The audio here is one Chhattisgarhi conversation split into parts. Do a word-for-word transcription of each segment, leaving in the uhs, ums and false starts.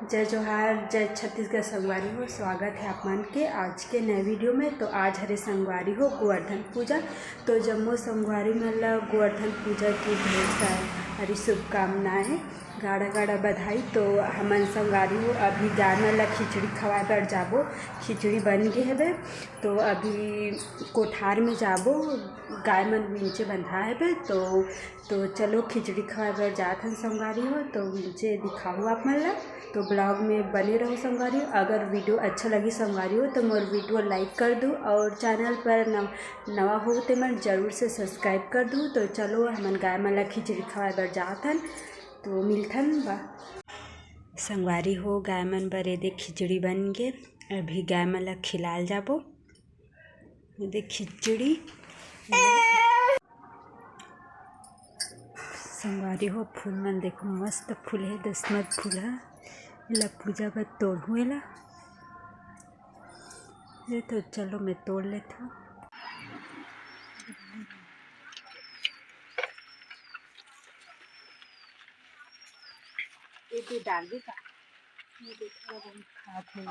जय जोहार, जय छत्तीसगढ़ संगवारी हो। स्वागत है आप मन के आज के नए वीडियो में। तो आज हरे संगवारी हो गोवर्धन पूजा। तो जम्मो संगवारी मन ला गोवर्धन पूजा की ढेर सारी शुभकामनाएं, गाड़ा गाड़ा बधाई। तो हमन संगवारी हो अभी गाय मन ला खिचड़ी खवाए बर जाबो। खिचड़ी बन गे हवे, तो अभी कोठार में जाबो। गाय मन नीचे बंधा हवे, तो तो चलो खिचड़ी खवाए बर जात हन संगवारी हो। तो नीचे दिखाहू आप मन ला। तो ब्लॉग में बने रहो संगवारी हो। अगर वीडियो अच्छा लगी संगवारी हो तो मोर वीडियो लाइक कर दू, और चैनल पर नव, नवा हो ते मन जरूर से सब्सक्राइब कर दू। तो चलो हमन गाय मन ला खिचड़ी खवाए बर जात हन। तो मिलथन बा संगवारी हो। गाय मन बर एदे खिचड़ी बन गे, अभी गाय मन ला खिलाल जाबो। एदे खिचड़ी संगवारी हो, फूल मन देखो मस्त फूल है, दसमत फूल है। एला पूजा बर तोड़हूँ एला। ये तो चलो मैं तोड़ लेता हूँ। ये भी डाल दी का? ये देखो, अब हम खात हैं।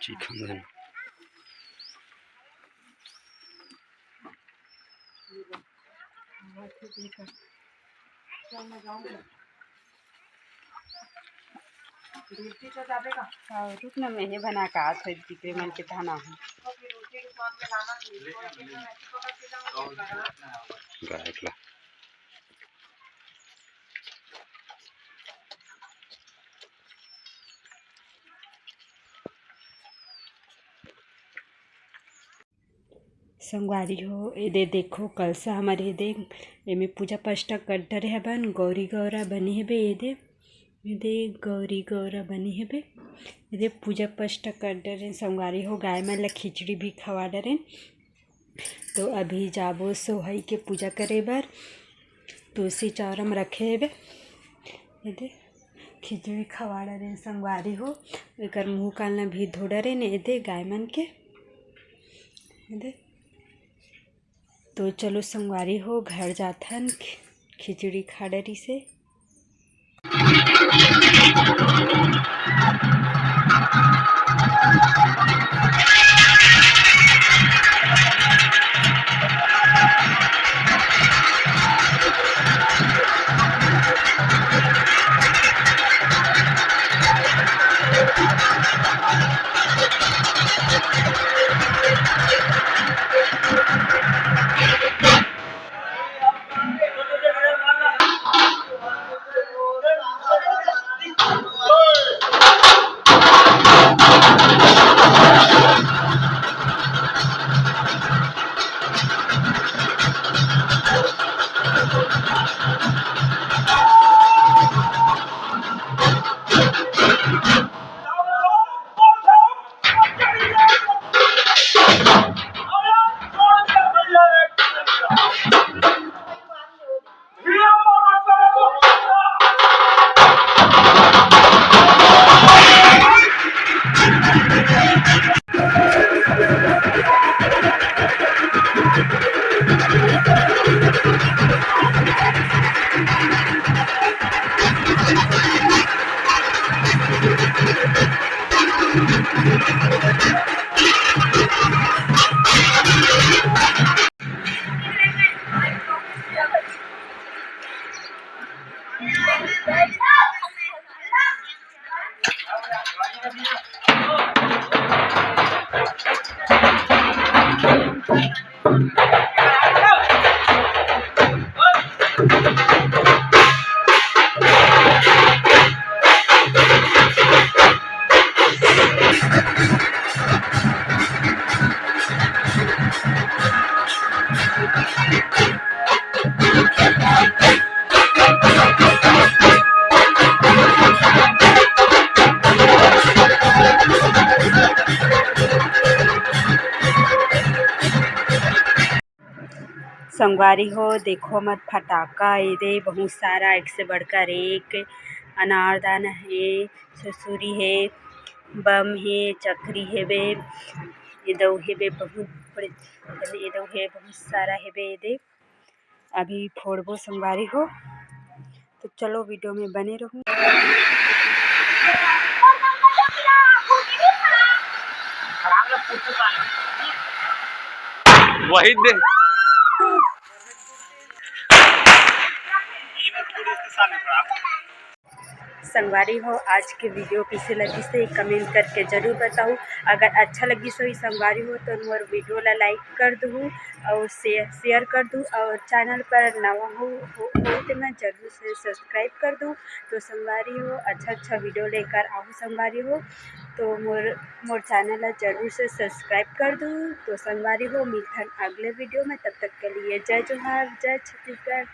चिकन। हाँ, रुक ना, मैं ही बना के आत हूँ, जिकरे मन के थाना है। गायक ला। संगवारी हो, एदे देखो कलसा हमर एदे, एमे पूजा पाठ कर डरे हबन, गौरी गौरा बने हेबे एदे, एदे गौरी गौरा बने हेबे, एदे पूजा पाठ कर डरे संगवारी हो, गाय मन ला खिचड़ी भी खवा डरे। तो अभी जाबो सोहई के पूजा करे बर, तुलसी चौरा म रखे हेबे, एदे खिचड़ी खवा डरे संगवारी हो, एकर मुँह कान ला भी धो डरे ने एदे गाय मन के। दे। तो चलो संगवारी हो, घर जाथन, खि-, खिचड़ी खा डरी से। संगवारी हो, देखो मत फटाका, एदे बहुत सारा एक से बढ़कर एक, अनारदान हे, सुरसुरी हे, बम हे, चकरी हेबे, एदे हेबे बहुत बड़े, एदे हे बहुत सारा हेबे एदे। अभी फोड़बो संगवारी हो। तो चलो, वीडियो में बने रहूँ। वही दे। संगवारी हो, आज के वीडियो कइसे लगिस हे कमेंट करके जरूर बताहू। अगर अच्छा लगिस होही संगवारी हो तो मोर वीडियो ला लाइक कर दहू और शेयर शेयर कर दहू, और चैनल पर नवा हो, हो, हो तो मैं जरूर से सब्सक्राइब कर दहू। तो संगवारी हो, अच्छा अच्छा वीडियो लेकर आहू संगवारी हो, तो मोर मोर चैनल ला जरूर से सब्सक्राइब कर दहू। तो संगवारी हो, मिलथन अगले वीडियो में, तब तक के लिए जय जोहार, जय छत्तीसगढ़।